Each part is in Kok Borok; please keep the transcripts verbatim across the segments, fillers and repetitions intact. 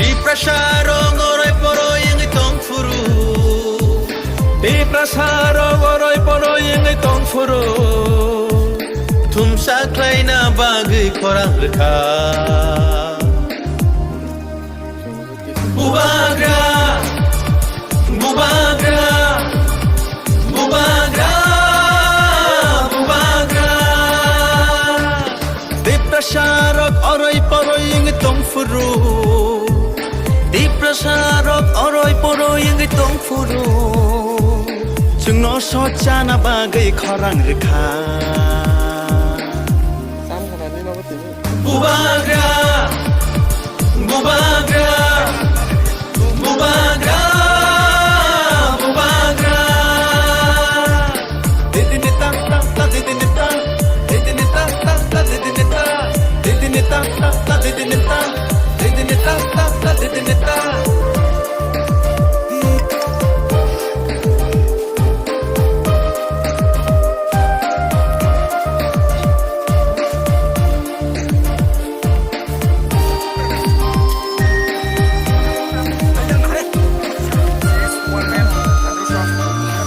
Tiprasa rok oroi poroi wngwi tong phuru. Tiprasa rok oroi poroi wngwi tong phuru. Thumsa khlaina bagwi khorang rwkha. Bubagra, bubagra, bubagra, bubagra. Tiprasa rok oroi poroi wngwi tong phuru. Tiprasa rok oroi poroi wngwi tong phuru. Chwngno sochana bagwi khorang rwkha. Bubagra, bubagra, bubagra, bubagra. Didini ta ta ta, didini ta, didini ta ta ta, didini ta, didini ta ta ta, didini ta, didini ta ta ta, didini ta.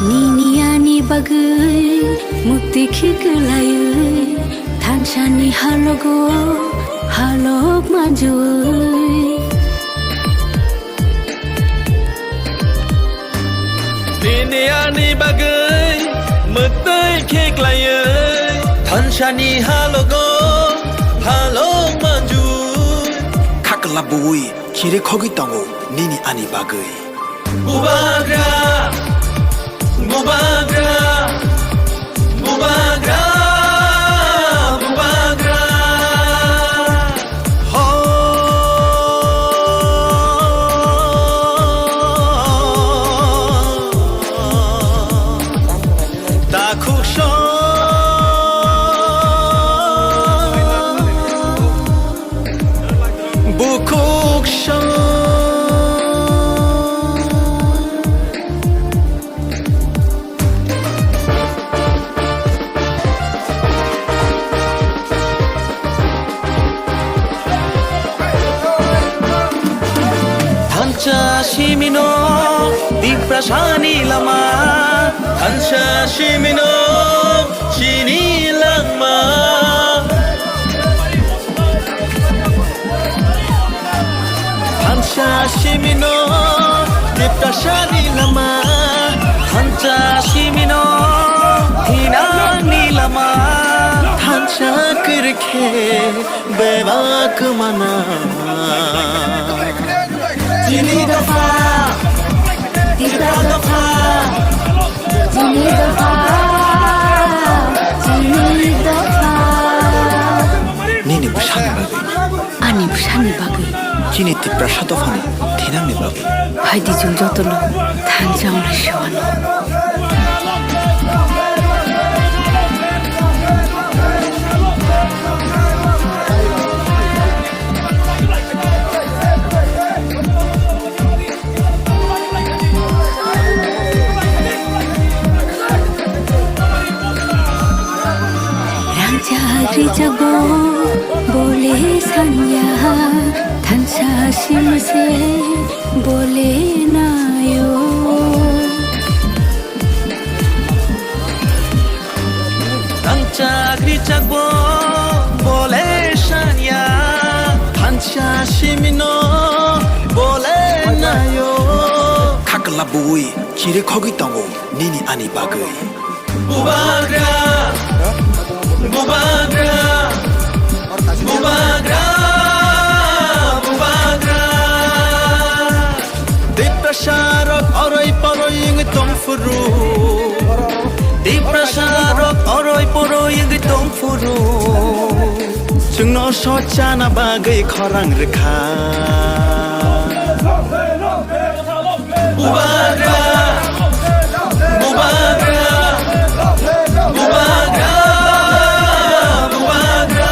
Nini ani bagwi mukti khiklaiwi, thansani halogo halok manjui. Nini ani bagwi mwtwi khiklaiwi, thansani halogo halok manjui. Khakla bui chiri khogwi tongo nini ani bagwi. Bubagra, bubagra, bubagra, bubagra. Ho. Takhuk song. Bukhuk song. Thansa simino Tiprasani lama, thansa simino chini langma. Thansa simino Tiprasani lama, thansa simino thinangni lama, thansa kwrwikhe bebak mana. Chini dopha, Tipra dopha, chini dopha, chini dopha. Nini bwsani bagwi. Ani bwsani bagwi. Chini Tiprasa dophani thinangni bagwi. Phaidi chwng jotono thansa wngwi sewano. Rangchak rijak bo bole sanya, thansa simse bole nayo. Rangchak rijak bo bole sanya, thansa simino bole nayo. Khakla bui chiri khogwi tongo nini ani bagwi. Bubagra, bubagra, bubagra, bubagra. Tiprasa rok oroi poroi wngwi tong phuru. Tiprasa rok oroi poroi wngwi tong phuru. Chwngno sochana bagwi khorang rwkha. Bubagra, bubagra, bubagra, bubagra.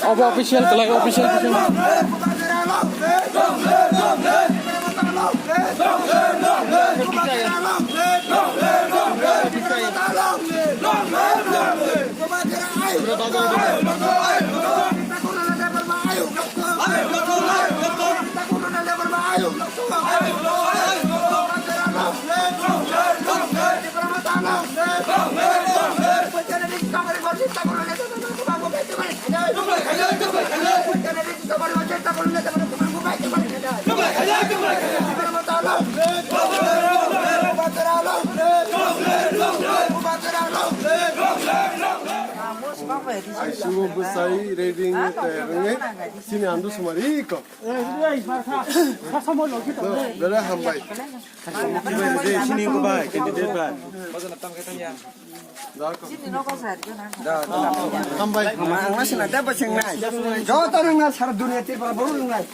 Obo official kwlai, official, official. Aisu bwsai ready wngwi tayar wngwi chini Andro Sumari kok. Bera hambai. Sini ko bai, candidate bai. Hambai. Ang na sina tebo sing nai. Joto nang na sar dunia tir para boru nai.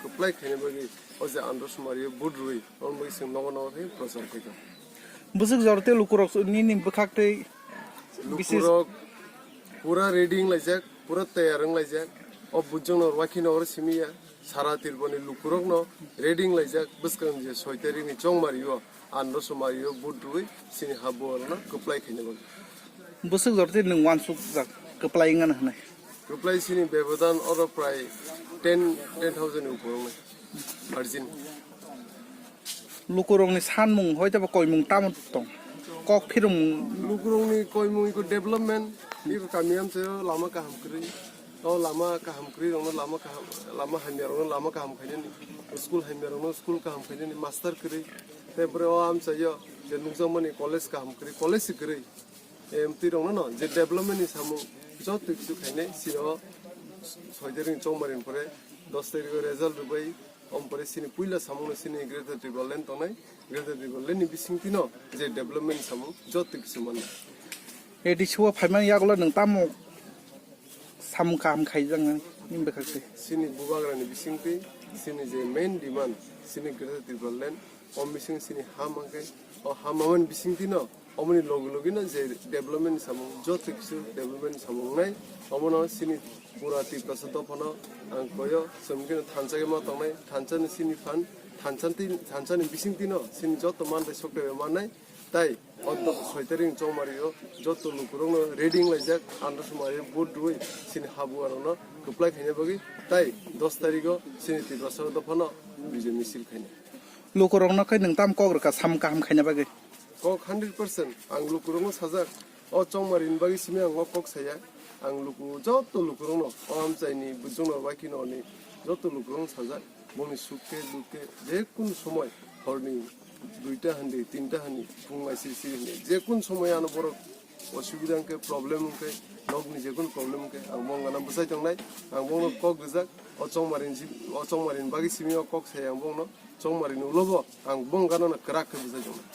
Kwplai khaina bagwi o je Andro Sumari vote rwi, omo bagwi chwng nogo nogo khe prochar khaikha. Bwswk jora tei lukurok nini bwkhak tei bisis lukurok pura ready wnglaijak, pura tayar wnglaijak. O bujokno rwakhe no oro simi ya. Sara Tripurani lukurokno ready wnglaijak bwskang je soi tarikni chongmario Andro Sumario vote rwi chini ha buarokno kwplai khaina bagwi. Bwswk jora tei nwng uansukjak kwplai wngna hwnwi. Kwplai chini bebodan oro prai ten, ten thousand ni upor wngnai. Arjin. Lukurokni sanmung hoi tei koimung tamo tong? Kok phirumung. Lukurokni koimung iko development, iko kami amchaio lama kaham kwrwi. O lama kaham kwrwi rokno lama kaham, lama hamya rokno lama kaham khainani, school hamya rokno school kaham khainani, master kwrwi. Tei bwrwi o amchaio je nukjakmani college kaham kwrwi, college se kwrwi. Em, twi rokno no je development ni samung joto kisu khainai, sino soi tarik ni chongmari ni pore dos tarik o result rwbai, om pore sini puila samung no sini Greater Tipraland tongnai, Greater Tipraland ni bisingtwi no je development ni samung joto kisu mannai. A D C o phaimani yagulo nwng tamo samung kaham khaijak nini bwkhak twi? Chini bubagrani bisingtwi chini je main demand, chini Greater Tripura Land, o bising chini ha mankhe, o ha mamani bisingtwino omoni logi logino je development ni samung, joto kisu development ni samung wngnai, omono chini pura Tiprasa dophano ang koyo, chwng khe thansa khe ma tongnai, thansa ni chini phan, thansa ni, thansa ni bisingtwino chini joto manthai sok mannai, tai o do-, soi tarik ni chongmari o joto lukurokno ready wnglaijak, andro sumari vote rwui chini habuarokno kwplai khaina bagwi, tai dos tarik o chini Tiprasa dophano bijoi misil khaina. Lukurokno khe nwng tam kok rwkha samung kaham khaina bagwi? Kok hundred percent ang lukurokno sajak, o chongmari ni bagwi simi ang o kok saya, ang luku joto lukurokno o amchaini bujongno bai kheno ni joto lukurokno sajak, boni suk khe duk khe je kunu somoi horni duita handi, tinta handi, phung aisiri siri handi, je kun somoy ano borok osubida hwnkhe, problem hwnkhe, nokni je kun problem hwnkhe, ang bongano bwsai tongnai, ang bongno kok rijak, o chongmari ni si-, o chongmari ni bagwi simi o kok sai ang bongno, chongmari ni ulo bo ang bongano kwrak khe bwsai tongnai.